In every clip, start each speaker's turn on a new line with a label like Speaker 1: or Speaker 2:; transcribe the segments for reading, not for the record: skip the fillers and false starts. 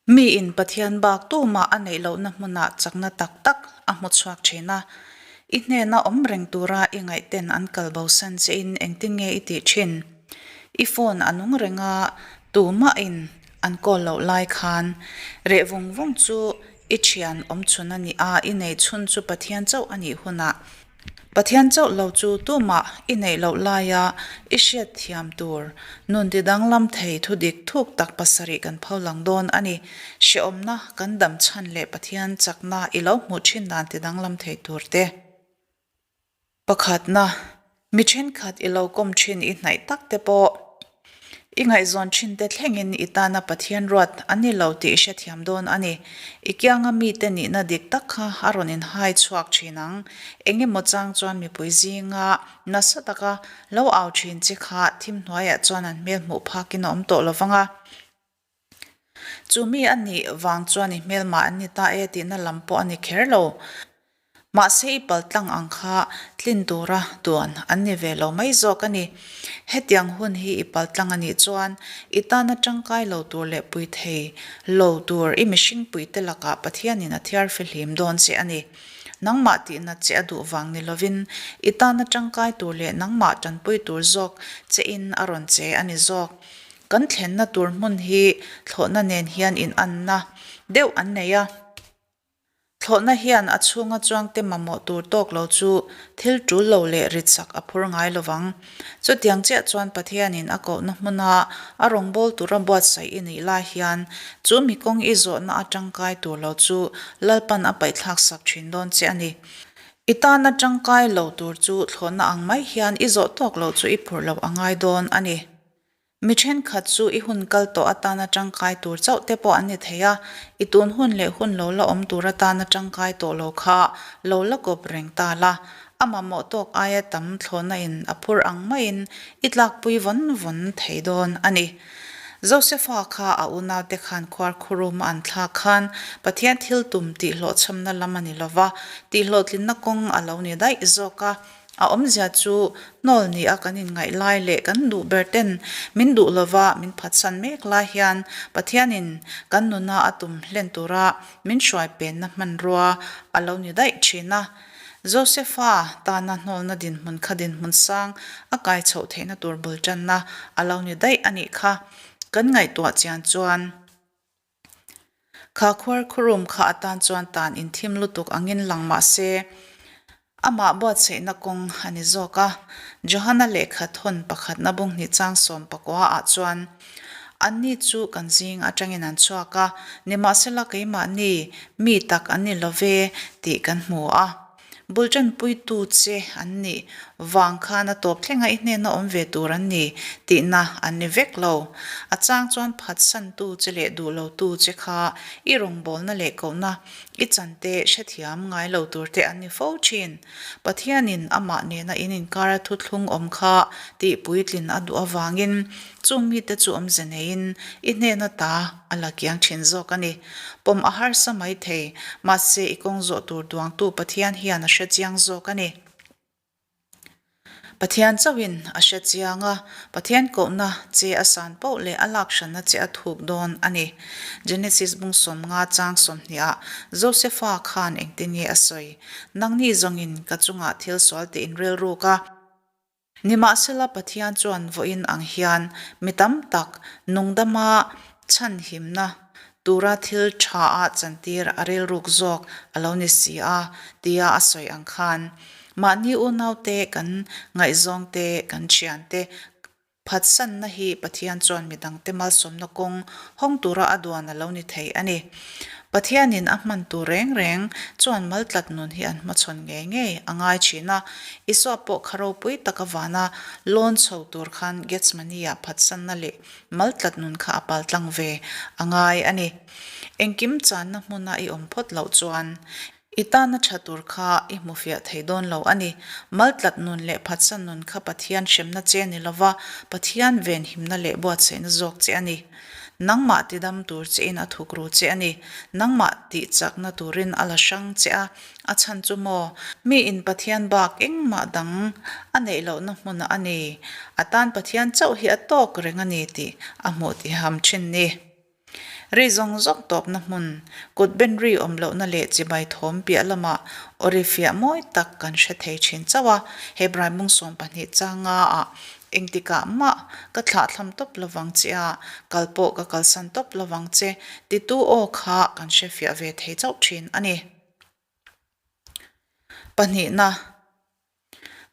Speaker 1: Miin Pathian bak tumah a neih lohna hmunah chakna tak tak a hmu chhuak thin a. I hnena awm reng tura i ngaihten an kal bosan chein engtin nge i tih thin? I phone a nung reng a, tumahin an call loh lai khan reh vung vung chu i thian awm chhun a ni a, i neih chhun chu Pathian chauh a nih hunah Pathian chauh lo chu tumah i neih loh laia i hriat thiam tur nun ti danglam thei thu dik thuk tak pasarih kan pho lang dawn a ni. Hrehawmna kan dam chhan leh Pathian chakna i lo hmuh thin dan ti danglam thei tur te. Pakhatna, mi thenkhat i lo kawm thin i hnaih tak te pawh I ngaihzawn thin te thlengin i tana Pathian ruat a ni lo tih i hrethiam dawn a ni. I kianga mite nihna dik tak kha a rawn inhai chhuak thin ang. Eng emaw chang chuan mipui zinga nasa taka lo au thin che kha thim hnuaiah chuan an hmel hmuh phakin a awm tawh lo vang a. Chu mi a nih vang chuan i hmelmah an ni ta e tihna lam pawh a ni kher lo. Mahse i paltlang ang kha tlin tura duan an ni ve lo mai zawk a ni. Hetiang hun hi i paltlang a nih chuan i tana tangkai lo tur leh pui thei lo tur i mihring puite lakah Pathianin a thiar fihlim dawn che a ni. Nangmah tihnat che a duh vang ni lovin i tana tangkai tur leh nangmah tanpui tur zawk chein a rawn che a ni zawk. Kan thlenna tur hmun hi thlawhna nen hian inanna deuh an nei a. Thlawhna hian a chhunga chuangte mamawh tur tawk lo chu thil tul lo leh ritsak a phur ngai lo vang. Chutiang chiah chuan Pathianin a kohna hmuna a rawngbâwl tura buatsaih i nih lai hian chu mi kawng i zawhna a tangkai tur lo chu Lalpan a paihthlaksak thin dawn che a ni. I tana tangkai lo tur chu thlawhna ang mai hian i zawh tawk loh chu i phurh loh a ngai dawn a ni. Mi thenkhat chu i hun kal tawh atana tangkai tur chauh te pawh an ni thei a, i tun hun leh hun lo la awm tur atana tangkai tawh lo kha lo la kawp reng ta la. A mamawh tawk aia tam thlawhna in a phur ang maiin i tlakpui vawn vawn thei dawn a ni. Josefa kha a unaute khan khuar khuruma an thlak khan Pathian thil tum tihhlawhchhamna lam a ni lova, tihhlawhtlinna kawng a lo ni daih zawk a. A awmzia chu hnawl ni a kan inngaih lai leh kan duh ber ten min duh lova min phatsan mek lai hian Pathianin kan nuna a tum hlen tura min hruai penna hmanrua a lo ni daih thin a. Josefa tana hnawlna dinhmun kha dinhmun sang a kai chhoh theihna tur bul tanna a lo ni daih a nih kha kan ngaihtuah chian chuan. Kha khuar khurum kha atan chuan tan inthim lutuk angin lang mah se, amah buatsaihna kawng a ni zawk a. Johana lehkha thawn pakhatna bunghnih chang 14 ah chuan, Anni chu kan zing atangin an chhuak a, nimahsela keimahni mi tak an ni lo ve tih kan hmu a. Bul ṭanpuitu che an nih vang khan a tawp thlenga i hnena awm ve tur an ni tihna an ni vek lo. A chang chuan phatsantu che leh duh lotu che kha i rawngbawlna leh kohna i chante hrethiam ngai lo tur te an ni fo ṭhin. Pathianin amah nena in inkara thuthlung awm kha tih puitlin a duh avangin Chung mite chu awmze neiin i hnena ta a la kiang thin zawk a ni. Pawm a harsa mai thei, mahse i kawng zawh tur duangtu Pathian hian a hre chiang zawk a ni. Pathian chauhin a hre chiang a, Pathian kohna che a san poh leh a lak hranna che a thuk dawn a ni. Genesis bung 50 chang 20 ah Josefa khan engtin nge a sawi? Nangni zawngin ka chungah thil sual tih inrilruk a. Nimahsela Pathian chuan vawiin ang hian mi tam tak nungdama chhanhimna tura thil tha a chantir a rilruk zawk a lo ni si a tia a sawi ang khan mahni unaute kan ngaihzawngte kan thiante phatsanna hi Pathian chuan midangte malsawmna kawng hawng tura a duan a lo ni thei a ni. Pathianin a hman tur reng reng chuan maltlat nun hi an hmachhawn ngei ngei a ngai thin a. Isua pawh kha ropui taka vana lawn chho tur khan Gethsemane-ah phatsanna leh maltlat nun kha a paltlang ve a ngai a ni. Engkim channa hmuna i awm phawt loh chuan i tana tha tur kha i hmu fiah thei dawn lo a ni. Maltlat nun leh phatsan nun kha Pathian hremna che ni lova Pathian venhimna leh buatsaihna zawk che a ni. Nangmah tidam tur chein a thuk ru che a ni. Nangmah tih chakna turin a la hrang che a, a chhan chu maw? Miin Pathian bak engmah dang a neih lohna hmunah a ni. A tan Pathian chauh hi a tawk reng a ni tih a hmuh tiham thin ni. Ri zawng zawng tawpna hmun, kut ben ri awm lohna leh chibai thawm piah lamah aw ri fiah mawi tak kan hre thei thin chauh a. Hebrai bung 12 changa ah engtikah mah ka thlahthlam tawp lovang che a, kal pawh ka kalsan tawp lovang che titu aw kha kan hre fiah ve thei chauh thin a ni. Pahnihna.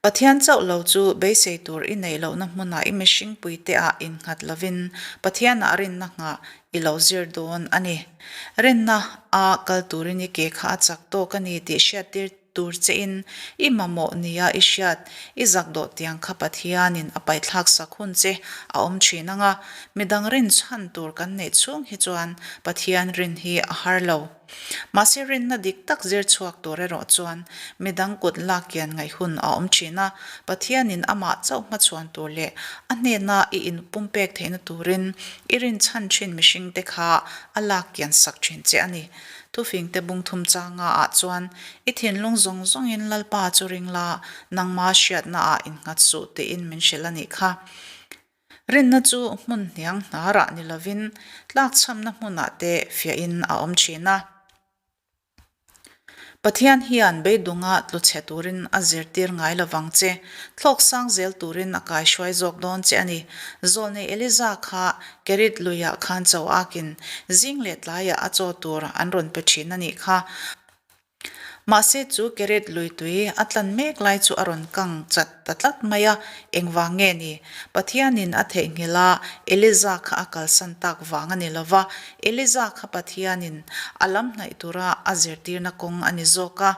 Speaker 1: Pathian chauh lo chu beisei tur i neih lohna hmunah i mihring puite ah innghat lovin Pathianah rinna nghah i lo zir dawn a ni. Rinna a kal turin i ke kha a chak tawk a ni tih hriattir tur chein i mamawh nia i hriat i zak dawh tiang kha Pathianin a paihthlak sak hun che a awm thin ang a, midang rin chhan tur kan neih chhung hi chuan Pathian rin hi a har lo. Mahse rinna dik tak zir chhuak tur erawh chuan midang kut lak kian ngaih hun a awm thin a, Pathianin amah chauh hmachhuan tur leh a hnena i inpumpek theihna turin i rinchhan thin mihringte kha a lak kian sak thin che a ni. Thufingte bung thum changa ah chuan i thinlung zawng zawngin Lalpa chu ring la, nangma hriatnaah innghat suh tiin min hrilh a nih kha. Rinna chu hmun hniang hnarah ni lovin tlakchhamna hmunah te fiahin a awm thin a. Pathian hian beidunga tlu chhe turin a zirtir ngai lovang che, thlawk sang zel turin a kaihruai zawk dawn che a ni. Zawlnei Eliza kha Kerit luiah khan cho akin zing leh tlaiah a chaw tur an rawn pe thin a nih kha. Mahse chu Keret lui tui a tlan mek lai chu a rawn kang chat ta tlat mai a, engvang nge ni? Pathianin a theihnghilh a, Eliza kha a kalsan tak vang a ni lo va, Eliza kha Pathianin a lam hnaih tura a zirtirna kawng a ni zawk a.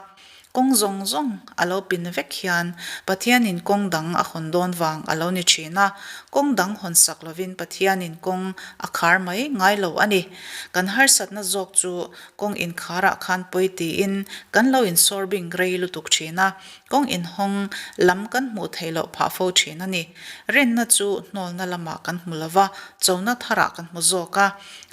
Speaker 1: Kawng zawng zawng a lo pin vek hian Pathianin kawng dang a hawn dawn vang a lo ni thin a, kawng dang hawn sak lovin Pathianin kawng a khar mai ngai lo a ni. Kan harsatna zawk chu Kawng inkharah khan pawi tiin kan lo insawr bing rei lutuk thin a, kawng inhawng lam kan hmuh theih loh phah fo thin a ni. Rinna chu hnawlna lamah kan hmu lo va, chona tharah kan hmu zawk a.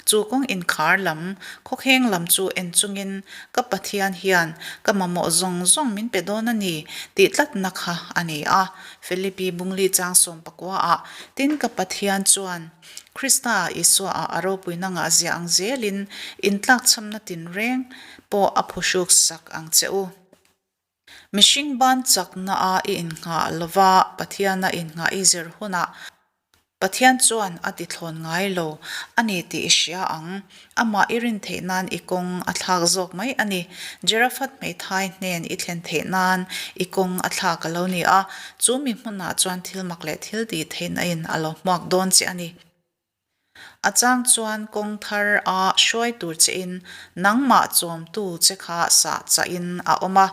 Speaker 1: Chu kawng inkhar lam, khawkheng lam chu en chungin ka Pathian hian ka mamawh zawng zawng min pe dawn a ni tih tlatna kha a ni a. Philippi Bungli chang 19 ah, Tin ka Pathian chuan, Krista Isuaah a ropuina ngah zia ang zelin intlakchhamna tinreng pawh a phuhruk sak ang che u. Mihring ban chakna-a i innghah lova Pathiana innghah i zir hunah Pathian chuan a tithlawn ngai lo a ni tih i hria ang. Amah i rin theih nan i kawng a thlak zawk mai a ni. Jerafat hmeithai hnen i thlen theih nan i kawng a thlak a lo ni a, chu mi hmunah chuan thil mak leh thil tih theihna in a lo hmuak dawn che a ni. A chang chuan kawng thar a hruai tur che in nangmah chawmtu che kha sah chah in a awm a.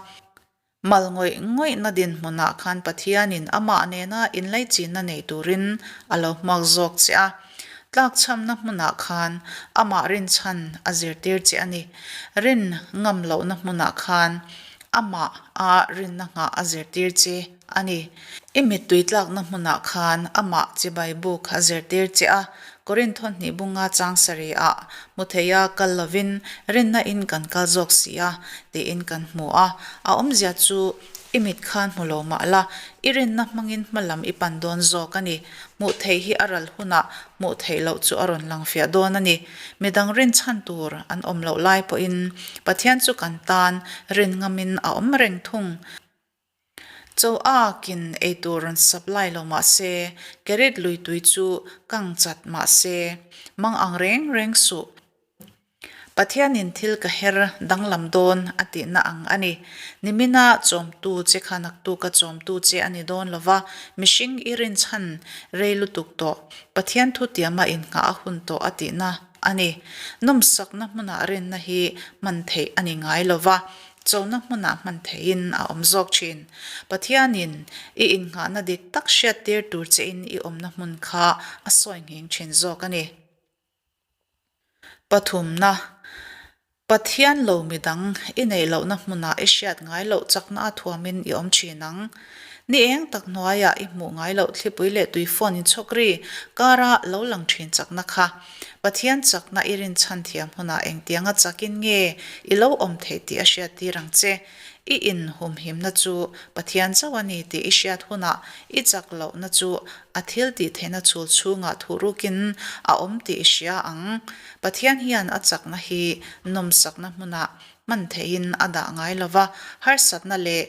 Speaker 1: Mal ngawih ngawihna dinhmunah khan Pathianin amah nena inlaichinna nei turin a lo hmuak zawk che a. Tlakchhamna hmunah khan amah rinchhan a zirtir che a ni. Rin ngam lohna hmunah khan amah a rinna nghah a zirtir che a ni. I mittui tlakna hmunah khan amah chibai buk a zirtir che a. Korinth hnih bunga chang sarihah hmu theia kal lovin rinna in kan kal zawk si a, tiin kan hmu a. A awmzia chu i mit khan hmu lo mah la, i rinna hmangin hma lam i pan dawn zawk a ni. Hmuh theih hi a ral hunah hmuh theih loh chu a rawn lang fiah dawn a ni. Midang rinchhan tur an awm loh lai pawhin Pathian chu kan tan rin ngamin a awm reng thung. Chaw akin eitur rawn supply lo mah se, Kerit lui tui chu kang chat mah se, mang ang reng reng suh. Pathianin thil ka her danglam dawn a tihna ang a ni. Nimina chawmtu che kha naktuka chawmtu che a ni dawn lo va, mihring i rinchhan rei lutuk tawh, Pathian thutiama innghah a hun tawh a tihna a ni. Nawmsakna hmunah rinna hi hman theih a ni ngai lo va, Chona hmunah hman theihin a awm zawk thin. Pathianin i innghahna dik tak hriattir tur chein i awmna hmun kha a sawi nghing thin zawk a ni. Pathumna, Pathian lo midang i neih lohna hmunah i hriat ngai loh chakna a thuamin i awm thin ang. Ni eng tak hnuaiah i hmuh ngai loh thlipui leh tui phone inchhawk ri kara lo lang thin chakna kha. Pathian chakna i rinchhan thiam hunah engtianga chakin nge i lo awm theih tih a hriattir ang che. I inhumhimna chu Pathian chauh a ni tih i hriat hunah i chak lohna chu a thil tih theihna chhul chhungah thuhrukin a awm tih i hria ang. Pathian hian a chakna hi nawmsakna hmunah hman theihin a dah ngai lo va, harsatna leh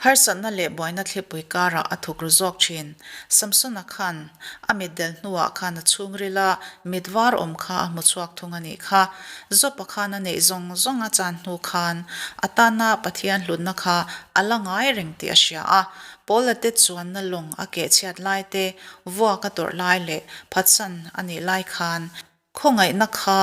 Speaker 1: Harsatna leh buaina thlipui karah a thuk ru zawk thin. Samsona khan a mitdel hnuah khan a chhungrila mit var awm kha a hmu chhuak thung a nih kha. Jopa khan a neih zawng zawng a chan hnu khan a tana Pathian hlutna kha a la ngai reng tih a hria a. Paula te chuanna lawng a kehchhiat lai te, vuak a tawrh lai leh phatsan a nih lai khan Khawngaihna kha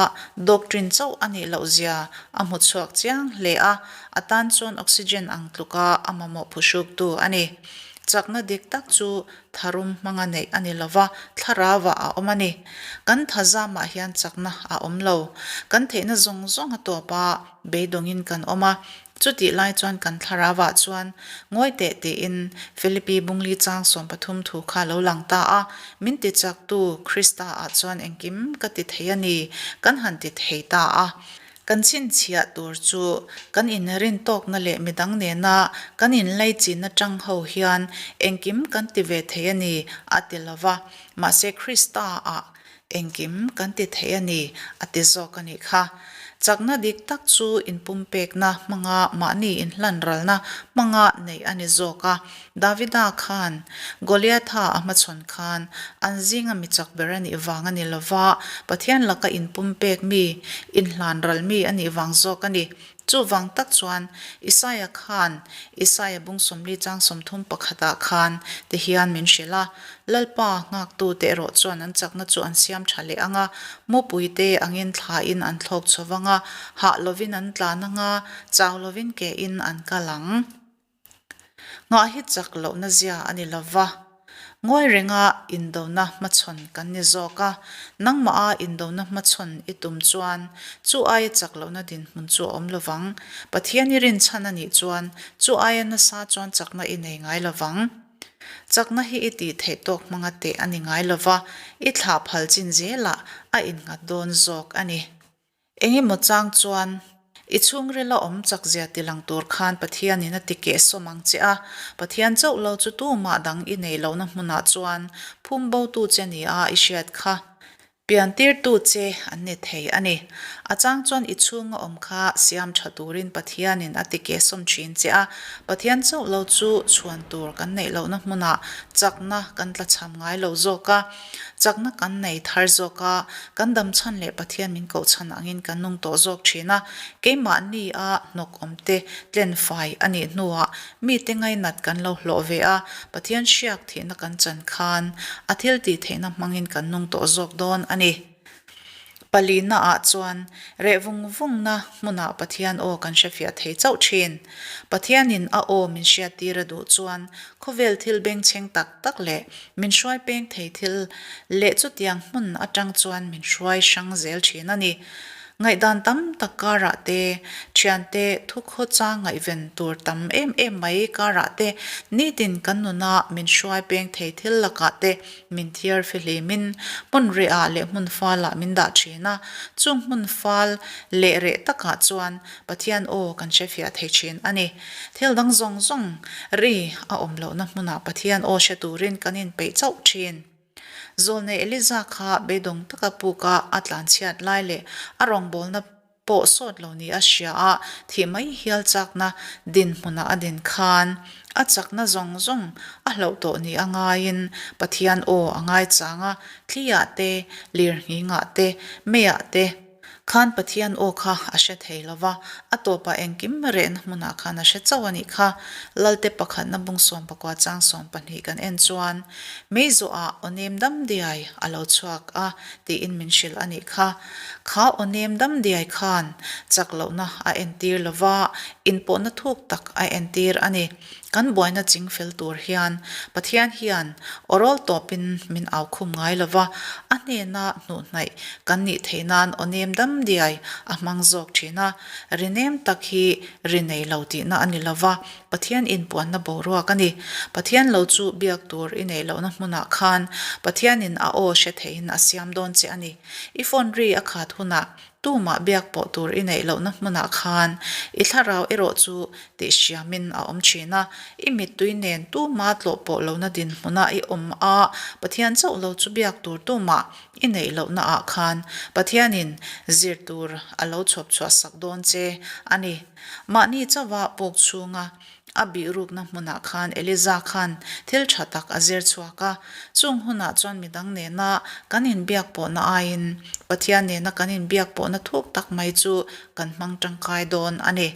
Speaker 1: doctrine chauh a nih loh zia a hmu chhuak chiang hle a, a tan chuan oxygen ang tluka a mamawh phuhruktu a ni. Chakna dik tak chu tharum hmanga neih a ni lova, thlarauah a awm a ni. Kan thazamah hian chakna a awm lo. Kan theihna zawng zawng a tawp a, beidawngin kan awm a, Chutih lai chuan kan thlarauah chuan ngawi teh tiin Philippi bungli chang 13 thu kha lo lang ta a, min ti chaktu Krista ah chuan engkim ka ti thei a ni, kan han ti thei ta a. Kan chhinchhiah tur chu kan inrin tawkna leh midang nena kan inlaichinna tang ho hian engkim kan ti ve thei a ni a ti lova, mahse Krista ah Engkim kan ti thei a ni, a ti zawk a nih kha. Chakna dik tak chu inpumpekna hmanga mahni inhlan ralna hmanga neih a ni zawk a. Davida khan Goliatha a hmachhawn khan an zinga mi chak ber a nih vang a ni lova, Pathian laka inpumpek mi, inhlan ral mi a nih vang zawk a ni. Chuvang tak chuan Isaia khan Isaia bung 40 chang 30 pakhatah khan ti hian min hrilh a, Lalpa nghaktute erawh chuan an chakna chu an siam tha leh ang a, mupuite angin thlain an thlawk chho vang a, hah lovin an tlan ang a, chau lovin kein an kal ang. Nghah hi chak lohna zia a ni lo va, ngawi renga indona hmachhawn kan ni zawk a, nangmaha indona hmachhawn i tum chuan chu aia chak lohna dinhmun chu a awm lo vang. Pathian i rinchhan a nih chuan chu aia nasa chuan chakna i nei ngai lo vang. Chakna hi i tih theih tawk hmanga teh a ni ngai lo va, i thlah phal chin zelah a innghat dawn zawk a ni. Engemaw chang chuan i chhungrila awm chakzia tilang tur khan Pathianin a ti kehsawm ang che a, Pathian chauh lo chu tumah dang i neih lohna hmunah chuan phum botu che nia i hriat kha piantirtu che an ni thei a ni. A chang chuan i chhunga awm kha siam tha turin Pathianin a ti kehsawm thin che a, Pathian chauh lo chu chhuan tur kan neih lohna hmunah chakna kan tlachham ngai lo zawk a. Chakna kan nei thar zawk a, kan dam chhan leh Pathian min koh chhan angin kan nung tawh zawk thin a. Keimahni a hnawk awm te tlen fai a nih hnuah mite ngainat kan lo hlawh ve a, Pathian hriak thihna kan chan khan a thil tih theihna hmangin kan nung tawh zawk dawn a ni. Palina ah chuan reh vung vungna hmunah Pathian aw kan hrefiah thei chauh thin. Pathianin a aw min hriattir a duh chuan khawvel thil bengchheng tak tak leh min hruai peng thei thil leh chutiang hmun atang chuan min hruai hrang zel thin a ni. Ngaihdan tam tak karah te, thiante thukhaw chang ngaihven tur tam em em mai karah te, nitin kan nuna min hruai peng thei thil lakah te Min thiar fihlimin hmun rehah leh hmun falah min dah thin a, chung hmun fal leh reh takah chuan Pathian aw kan hrefiah thei thin a ni. Thil dang zawng zawng ri a awm lohna hmunah Pathian aw hre turin kan inpeih chauh thin. Zawlnei Eliza kha beidawng taka puka a tlanchhiat lai leh a rawngbawlna pawh sawt lo ni a hria a, thih mai hial chakna dinhmunah a din khan a chakna zawng zawng a hloh tawh ni a ngaiin Pathian aw a ngaichang a, thliah te, lirnghingah te, meiah te khan Pathian aw kha a hre thei lo va, a tawpah engkim rehna hmunah khan a hre chauh a nih kha. Lalte pakhatna bung 19 chang 12 kan en chuan mei zawhah aw nem dam diai a lo chhuak a tiin min hrilh a nih kha. Kha aw nem dam diai khan chak lohna a entir lo va, inpawhna thuk tak a entir a ni. Kan buaina ching fel tur hian Pathian hian awrawl tawpin min au khum ngai lo va, a hnena hnuhhnaih kan nih theih nan aw nem dam diai a hmang zawk thin a. Ri nem tak hi ri nei lo tihna a ni lo va, Pathian inpuanna boruak a ni. Pathian lo chu biak tur i neih lohna hmunah khan Pathianin a aw hre theihin a siam dawn che a ni. I phone ri a khat hunah tumah biak pawh tur i neih lohna hmunah khan i thlarau erawh chu tihhriamin a awm thin a. I mittui nen tuma tlawh pawh lohna dinhmunah i awm a, Pathian chauh lo chu biak tur tumah i neih lohna ah khan Pathianin zir tur a lo chhawp chhuah sak dawn che a ni. Mahni chauha puk chhunga a bihrukna hmunah khan Eliza khan thil tha tak a zir chhuak a. Chung hunah chuan midang nena kan inbiak pawhna aiin Pathian nena kan inbiak pawhna thuk tak mai chu kan hmang tangkai dawn a ni.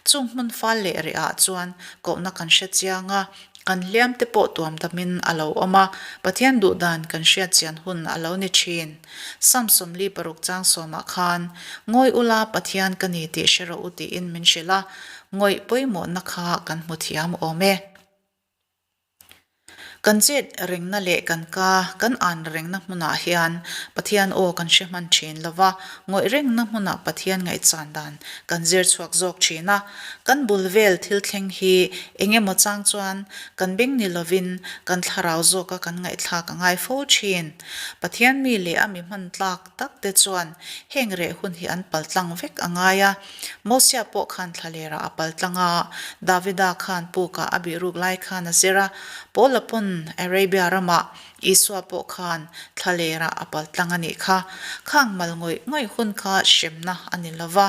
Speaker 1: Chung hmun fal leh reh ah chuan kohna kan hre chiang a, kan hliam te pawh tuam damin a lo awm a, Pathian duh dan kan hriat chian hun a lo ni thin. Sam 46 chang sawmah khan, Ngawi ula Pathian ka ni tih hre rawh u tiin min hrilh a, ngawih pawimawhna kha kan hmu thiam awm e. Kan chet rengna leh kan ka kan an rengna hmunah hian Pathian aw kan hre hman thin lo va, ngawih rengna hmunah Pathian ngaihchan dan kan zir chhuak zawk thin a. Kan bul vel thil thleng hi eng emaw chang chuan kan beng ni lovin kan thlarau zawka kan ngaihthlak a ngai fo thin. Pathian mi leh a mi hman tlak tak te chuan heng reh hun hi an paltlang vek a ngai a. Mosia pawh khan thlalerah a paltlang a, Davida khan pukah a bihruk lai khan a zir a, Paula pawn Arabia ramah Isua pawh khan thlalerah a paltlang a nih kha. Khang mal ngawih ngawih hun kha hremna a ni lo va,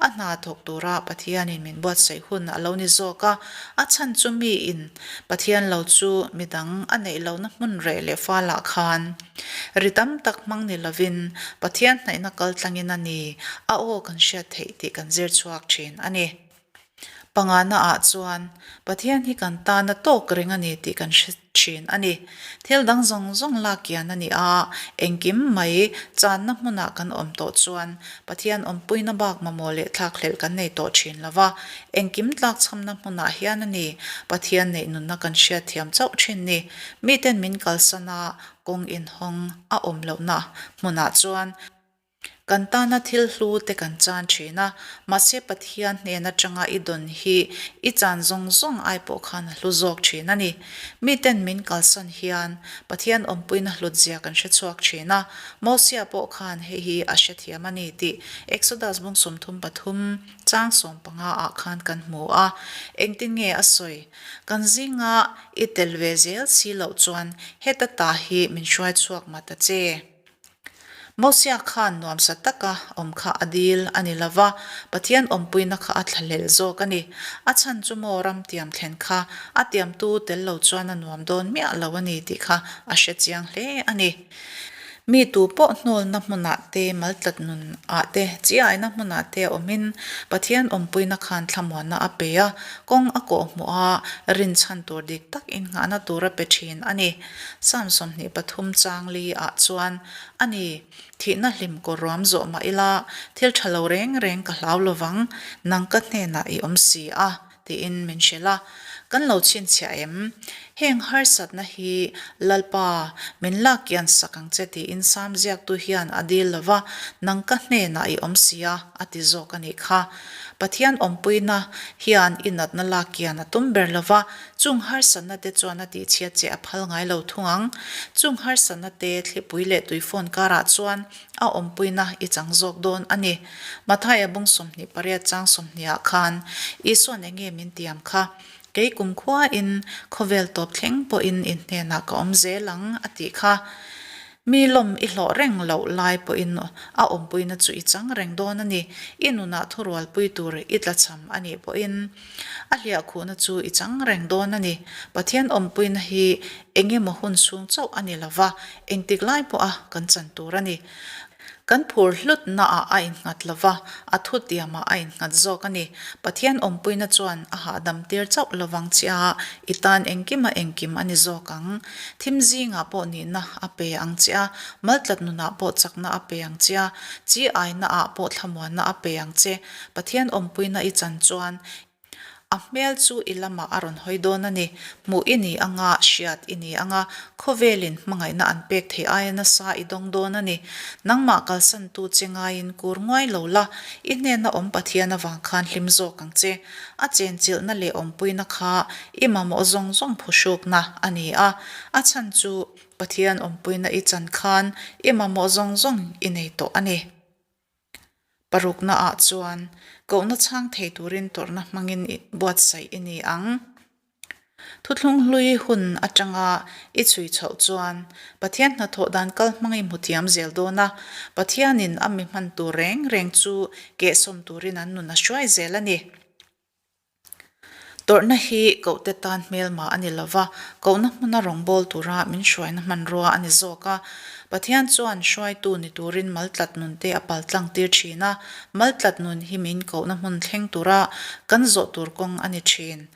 Speaker 1: a hna thawk tura Pathianin min buatsaih hun a lo ni zawk a, a chhan chu miin Pathian lo chu midang a neih lohna hmun reh leh falah khan ri tam tak hmang ni lovin Pathian hnaihna kal tlangin a ni a aw kan hriat theih tih kan zir chhuak thin a ni. Pangana ah chuan Pathian hi kan tana tawk reng a ni tih kan hre thin a ni. Thil dang zawng zawng lak kian a ni a, engkim mai channa hmunah kan awm tawh chuan Pathian awmpuina bak mamawh leh thlakhlelh kan nei tawh thin lo va, engkim tlakchhamna hmunah hian a ni Pathian neih nunna kan hriatthiam chauh thin ni. Miten min kalsan a, kawng inhawng a awm lohna hmunah chuan Kan tana thil hlu te kan chan thin a, mahse Pathian hnen atanga i dawn hi i chan zawng zawng ai pawh khan a hlu zawk thin a ni. Miten min kalsan hian Pathian awmpuina hlut zia kan hre chhuak thin a, Mosia pawh khan hei hi a hrethiam a ni tih Exodus bung 33 chang 15 ah khan kan hmu a. Engtin nge a sawi? Kan zinga i tel ve zel si loh chuan heta ta hi min hruai chhuak mah ta che. Mosia khan nuamsa taka awm kha a dil a ni lo va, Pathian awmpuina kha a thlahlel zawk a ni. A chhan chu maw ram tiam thlen kha a tiamtu tel lo chuan a nuam dawn miah lo a ni tih kha a hre chiang hle a ni. Mi tu pawh hnawlna hmunah te, maltlat nun ah te, chiaina hmunah te awmin Pathian awmpuina khan thlamuanna a pe a, kawng a kawh hmuh a, rinchhan tur dik tak innghahna tur a pe thin a ni. Psalm 23 chang li ah chuan, A ni, thihna hlim kawr ruam zawh mah ila, thil tha lo reng reng ka hlau lovang, nang ka hnenah i awm si a, tiin min hrilh a. Kan lo chhinchhiah em? Heng harsatna hi Lalpa, min lak kian sak ang che tiin Psalm ziaktu hian a dil lo va, nang ka hnenah i awm si a, a ti zawk a nih kha. Pathian awmpuina hian i natna lak kian a tum ber lo va, Chung harsatna te chuan a tihchhiat che a phal ngai lo thung ang. Chung harsatna te thlipui leh tuifawn karah chuan a awmpuina i chang zawk dawn a ni. Mathaia bung 28 chang 20 ah khan Isua'n enge min tiam kha? Kei kumkhuain khawvel tawp thleng pawhin in hnenah ka awm zel ang a tih kha. Mi lawm i hlawh reng loh lai pawhin a awmpuina chu i chang reng dawn a ni. I nunah thurualpui tur i tlachham a nih pawhin a hliahkhuhna chu i chang reng dawn a ni. Pathian awmpuina hi eng emaw hun chhung chauh a ni lo va, engtik lai pawha kan chan tur a ni. Kan phur hlutnaah a innghat lo va, a thutiamah a innghat zawk a ni. Pathian awmpuina chuan a hahdam tir chauh lovang che a, i tan engkima engkim a ni zawk ang. Thim zingah pawh nihna a pe ang che a, maltlat nunah pawh chakna a pe ang che a, chi ainaah pawh thlamuanna a pe ang che. Pathian awmpuina i chan chuan. A hmel chu i lamah a rawn hawi dawn a ni. Hmuh i ni anga, hriat i ni anga, khawvelin hmangaihna an pek theih aia nasa i dawng dawn a ni. Nangmah kalsantu che ngaiin kur nguai lo la, i hnena awm Pathian avang khan hlim zawk ang che. A chenchilhna leh awmpuina kha i mamawh zawng zawng phuhrukna a ni a, a chhan chu Pathian awmpuina i chan khan i mamawh zawng zawng i nei tawh a ni. Parukna ah chuan kohna chhang thei turin tawrhna hmangin buatsaih i ni ang. Thuthlung hlui hun atanga i chhui chhoh chuan Pathian hnathawh dan kal hmang i hmu thiam zel dawn a, Pathianin a mi hman tur reng reng chu kehsawm turin an nun a hruai zel a ni. Tawrhna hi kohte tan hmelma a ni lova, kohna hmuna rawngbâwl tura min hruaina hmanrua a ni zawk a. Pathian chuan hruaitu ni turin maltlat nunte a paltlang tir thin a, maltlat nun hi min kohna hmun thleng tura kan zawh tur kawng a ni thin.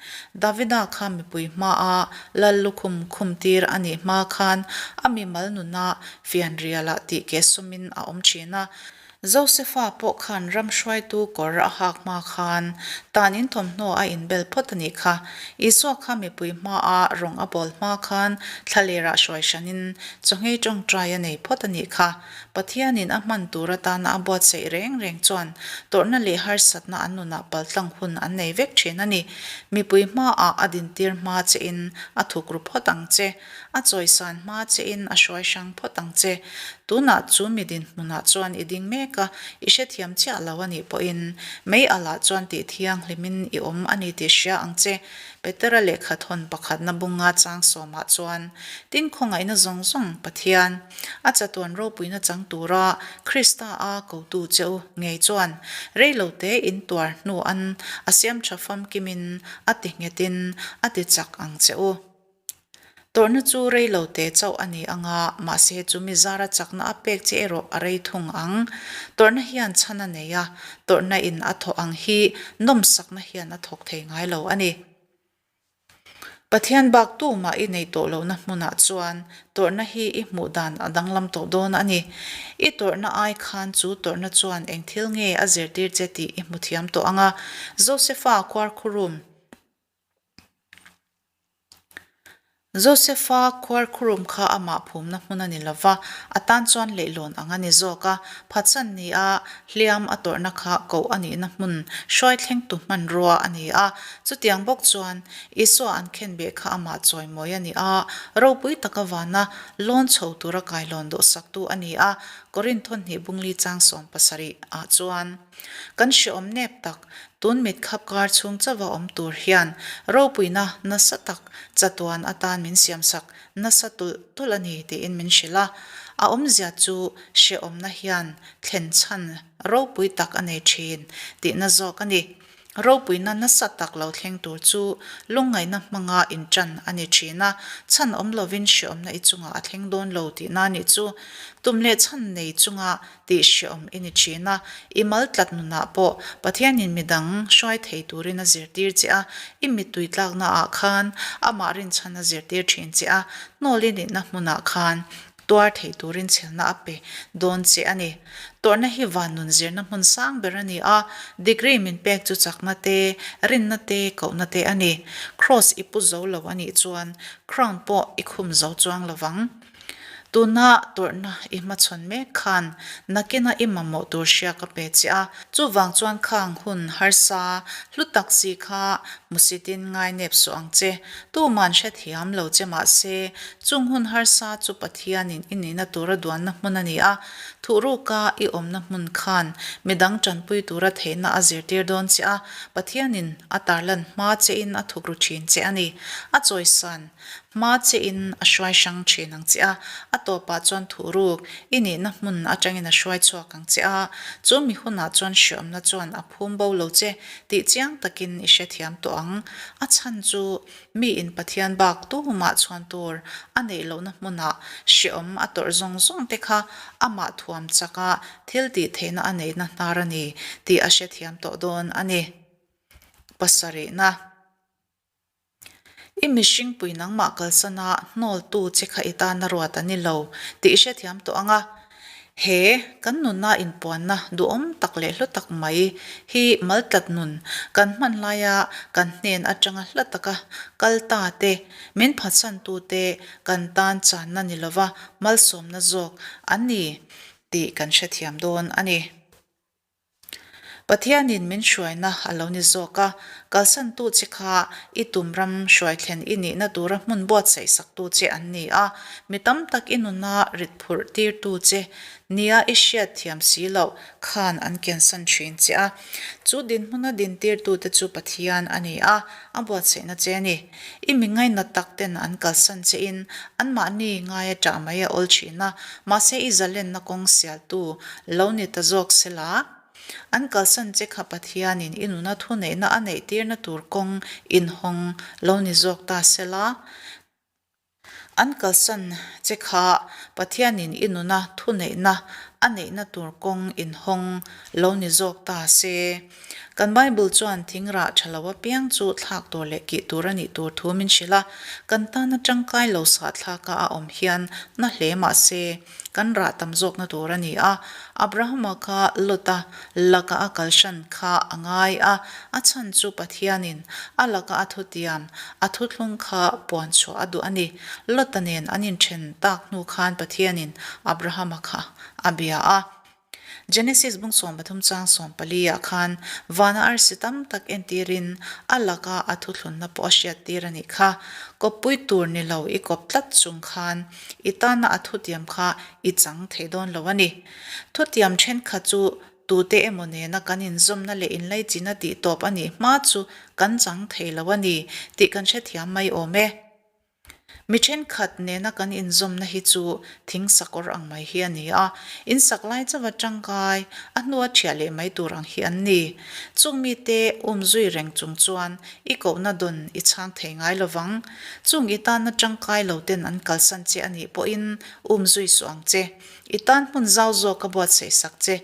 Speaker 1: Davida kha mipui hmaa lal lukhum khum tir a nih hma khan a mimal nuna fianrialah tih kehsawmin a awm thin a. Josefa pawh khan ram hruaitu kawr a hak hma khan tan in thawmhnaw a inbel phawt a nih kha. Isua kha mipui hmaa rawng a bawl hma khan thlalerah hruai hranin chawngei tawngtai a nei phawt a nih kha. Pathianin a hman tur atana a buatsaih reng reng chuan tawrhna leh harsatna an nunah paltlang hun an nei vek thin a ni. Mipui hmaah a dintir hma chein a thuk ru phawt ang che. A chawisan hma chein a hruai hrang phawt ang che. Tunah chu mi dinhmunah chuan i ding mek a, i hrethiam chiah lo a nih pawhin mei alah chuan tih thianghlimin i awm a ni tih hria ang che. Petera lehkha thawn pakhatna bunga chang sawmah chuan, Tin khawngaihna zawng zawng Pathian, a chatuan ropuina chang tura Krista a kotu che u ngei chuan reilote in tuar hnuan a siam tha famkimin a ti nghetin a ti chak ang che u. Tawrhna chu rei lo te chauh a ni ang a, mahse chumi zara chakna a pek che erawh a rei thung ang. Tawrhna hian chhan a nei a, tawrhna in a thawh ang hi nawmsakna hian a thawk thei ngai lo a ni. Pathian bak tumah i nei tawh lohna hmunah chuan tawrhna hi i hmuh dan a danglam tawh dawn a ni. I tawrhna ai khan chu tawrhna chuan eng thil nge a zirtir che tih i hmu thiam tawh ang a. Josefa khuarkhurum. Josefa khuarkhurum kha amah phumna hmun a ni lo va, a tan chuan leihlawn ang a ni zawk a. Phatsan nia hliam a tawrhna kha koh a nihna hmun hruai thlengtu hmanrua a ni a. Chutiang bawk chuan Isua an khenbeh kha amah chawimawi a ni a, ropui taka vana lawn chho tura kailawn dawhsaktu a ni a, Korinth hnih bungli chang 70 ah chuan. Kan hreawm nep tak, tun mit khap kar chhung chauha awm tur hian ropuina nasa tak chatuan atan min siamsak nasa tulh tulh a ni tiin min hrilh a. A awmzia chu hreawmna hian thlen chhan ropui tak a nei thin tihna zawk a ni. Ropuina nasa tak lo thleng tur chu lungngaihna hmanga inṭan a ni ṭhin a, chhan awm lovin hreawmna i chungah a thleng dawn lo tihna nih chu. Tum leh chhan nei chunga tih hreawm i ni ṭhin a, i mal tlat nunah pawh Pathianin midang hruai thei turin a zirtir che a, i mittui tlaknaah khan amah rinchhan a zirtir ṭhin che a, hnawl i nihna hmunah khan Tuar thei turin chhelna a pe dawn che a ni. Tawrhna hi van nun zirna hmun sang ber a ni a, degree min pek chu chakna te, rinna te, kohna te a ni. Cross i pu zo lo a nih chuan crown pawh i khum zo chuang lo vang. Tuna tawrhna i hmachhawn mek khan nakina i mamawh tur hria ka pe che a, chuvang chuan khang hun harsa hlu tak si kha hmusitin ngainep suh ang che. Tuman hrethiam lo che mahse, Chung hun harsa chu Pathianin i nihna tura duanna hmun a ni a, thuhruka i awmna hmun khan midang tanpui tura theihna a zirtir dawn che a, Pathianin a tarlan hma chein a thukru thin che a ni. A chawisan hma chein a hruai hrang thin ang che a, a tawpah chuan thuhruk i nihna hmun atangin a hruai chhuak ang che a, chu mi hunah chuan hriawmna chuan a phum bo lo che tih chiang takin i hrethiam tawh ang. A chhan chu Mi in Pathian bak tumah chhuan tur a neih lohna hmunah hreawm a tawrh zawng zawng te kha amah thuam chaka thil tih theihna a neihna hnar a ni tih a hrethiam tawh dawn a ni. Pasarihna. I mihringpui nangmah kalsana hnawltu che kha i tana ruat a ni lo tih i hrethiam tawh ang a. He kan nuna inpuanna duhawm tak leh hlu tak mai hi maltlat nun kan hman laia kan hnen atanga hla taka kal ta te, min phatsantute kan tan channa ni lova malsawmna zawk an ni tih kan hrethiam dawn a ni. Pathianin min hruaina a lo ni zawk a, kalsantu che kha i tum ram hruai thlen i nihna tura hmun buatsaih saktu che an ni a, mi tam tak i nuna rit phurh tirtu che nia i hriat thiam si loh khan an kiansan thin che a. Chu dinhmuna dintirtute chu Pathian a ni a, a buatsaihna che a ni. I mi ngainat tak ten an kalsan che in anmahni ngaia ṭah mai a awl thin a, mahse i zalenna kawng sialtu lo ni ta zawk se la. An kalsan che kha Pathianin i nuna thuneihna a neihtirna tur kawng inhawng lo ni zawk ta se la. An kalsan che kha Pathianin i nuna thuneihna a neihna tur kawng inhawng lo ni zawk ta se. Kan Bible chuan thing rah tha lo apiang chu thlak tur leh kih tur a nih tur thu min hrilh a, kan tana tangkai lo sah thlaka a awm hian na hle mah se kan rah tam zawkna tur a ni a. Abrahama kha Lota laka a kalhran kha a ngai a, a chhan chu Pathianin a laka a thutiam, a thuthlung kha puan chhuah a duh a ni. Lota nen an inthen tak hnu khan Pathianin Abrahama kha a bia a. Genesis bung 13 chang 14 ah khan vana arsi tam tak entirin a laka a thuthlunna pawh a hriattir a nih kha. Kawppui tur ni lo i kawp tlat chung khan i tana a thutiam kha i chang thei dawn lo a ni. Thutiam thenkhat chu tute emaw nena kan inzawmna leh inlaichinna tih tawp a nih hma chu kan chang thei lo a ni tih kan hrethiam mai awm e. Mi thenkhat nena kan inzawmna hi chu thing sakawr ang mai hi a ni a, in sak lai chauha tangkai, a hnua thiah leh mai tur ang hi an ni. Chung mite um zui reng chung chuan i kohna dawn i chhang thei ngai lo vang. Chung i tanna tangkai lo ten an kalsan che a nih pawhin um zui suh ang che. I tan hmun zau zawk a buatsaih sak che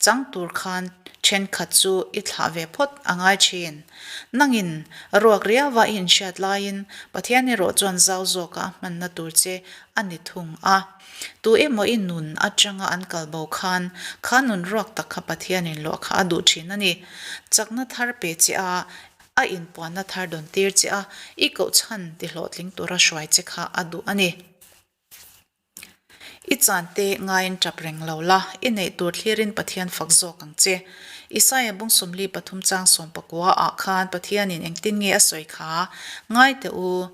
Speaker 1: chang tur khan thenkhat chu i thlah ve phawt a ngai thin. Nangin ruak riauva i inhriat laiin Pathian erawh chuan zau zawka a hmanna tur che a ni thung a. Tu emaw i nun atanga an kal bo khan kha nun ruak tak kha Pathianin luah kha a duh thin a ni. Chakna thar pe che a, a inpuanna thar dawn tir che a, i kohchhan tihlawhtling tura hruai che kha a duh a ni. I chante ngaiin tap reng lo la, i neih tur thlirin Pathian fak zawk ang che. Isaia bung 43 chang 19 ah khan Pathianin engtin nge a sawi kha? Ngai teh u,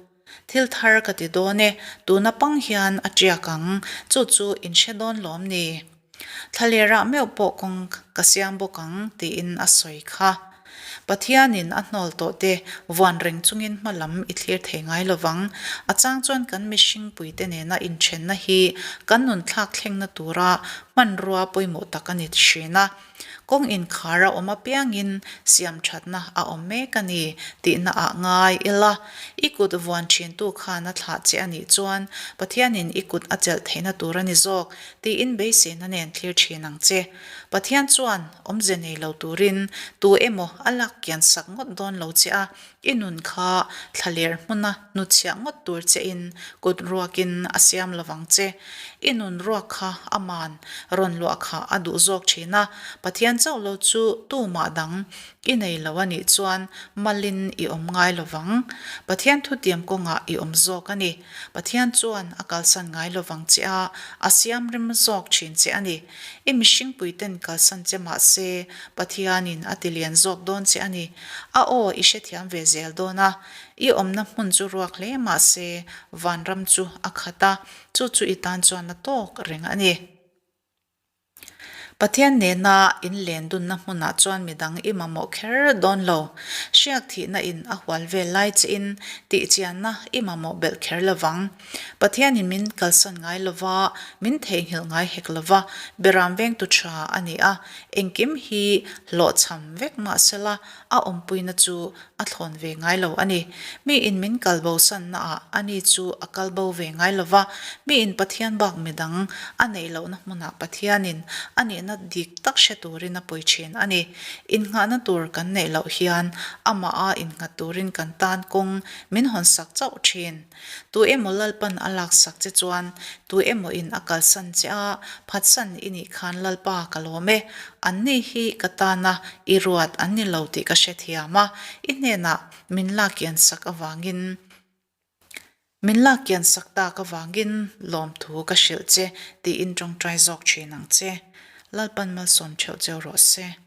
Speaker 1: thil thar ka ti dawn e, tuna pang hian a tiak ang, chu chu in hre dawn lawm ni? Thlalerah meuh pawh kawng ka siam bawk ang tiin a sawi kha. Pathianin a hnawl tawh te vuan reng chungin hma lam i thlir thei ngai lo vang. A chang chuan kan mihring puite nena inthenna hi kan nun thlak thlengna tura hmanrua pawimawh tak a ni thin a. Kawng inkhar a awm apiangin siam thatna a awm mek a ni tihna ah ngai ila. I kut vuan thintu khan a thlah che a nih chuan Pathianin i kut a chelh theihna tur a ni zawk tiin beiseina nen thlir thin ang che. Pathian chuan awmze nei lo turin tu emaw a lak kian sak ngawt dawn lo che a, i nun kha thlaler hmuna hnuchhiah ngawt tur chein kut ruakin a siam lo vang che. I nun ruak kha aman rawn luah kha a duh zawk thin a, Pathian chauh lo chu tumah dang I nei lo a nih chuan malin i awm ngai lo vang. Pathian thutiam kawngah i awm zawk a ni. Pathian chuan a kalsan ngai lo vang che a, a siam rem zawk thin che a ni. I mihringpuiten kalsan che mah se, Pathianin a ti lian zawk dawn che a ni. A aw i hrethiam ve zel dawn a. I awmna hmun chu ruak hle mah se, vanram chu a khat a, chu chu i tan chuan a tawk reng a ni. Pathian nena inlen dunna hmunah chuan midang i mamawh kher dawn lo. Hriak thihna in a hual vel lai chiin tihchianna i mamawh belh kher lo vang. Pathianin min kalsan ngai lo va, min theihnghilh ngai hek lo va, beram vengtu tha a ni a, engkim hi hlawhchham vek mahsela a awmpuina chu a thlawn ve ngai lo a ni. Miin min kal bo sannaah ani chu a kal bo ve ngai lo va, miin Pathian bak midang a neih lohna hmunah Pathianin a nihna. nihna dik tak hre turin a pui thin a ni. Innghahna tur kan neih loh hian Amaha innghat turin kan tan kawng min hawnsak chauh thin. Tu emaw Lalpan a laksak che chuan, tu emaw in a kalsan che a, phatsan i nih khan Lalpa ka lawm e, anni hi ka tana i ruat an ni lo tih ka hrethiam a, i hnenah min lakiansak avangin min lakiansak tak avangin lawmthu ka hrilh che tiin tawngtai zawk thin ang che. Lalpan malsawm theuh cheu rawh se.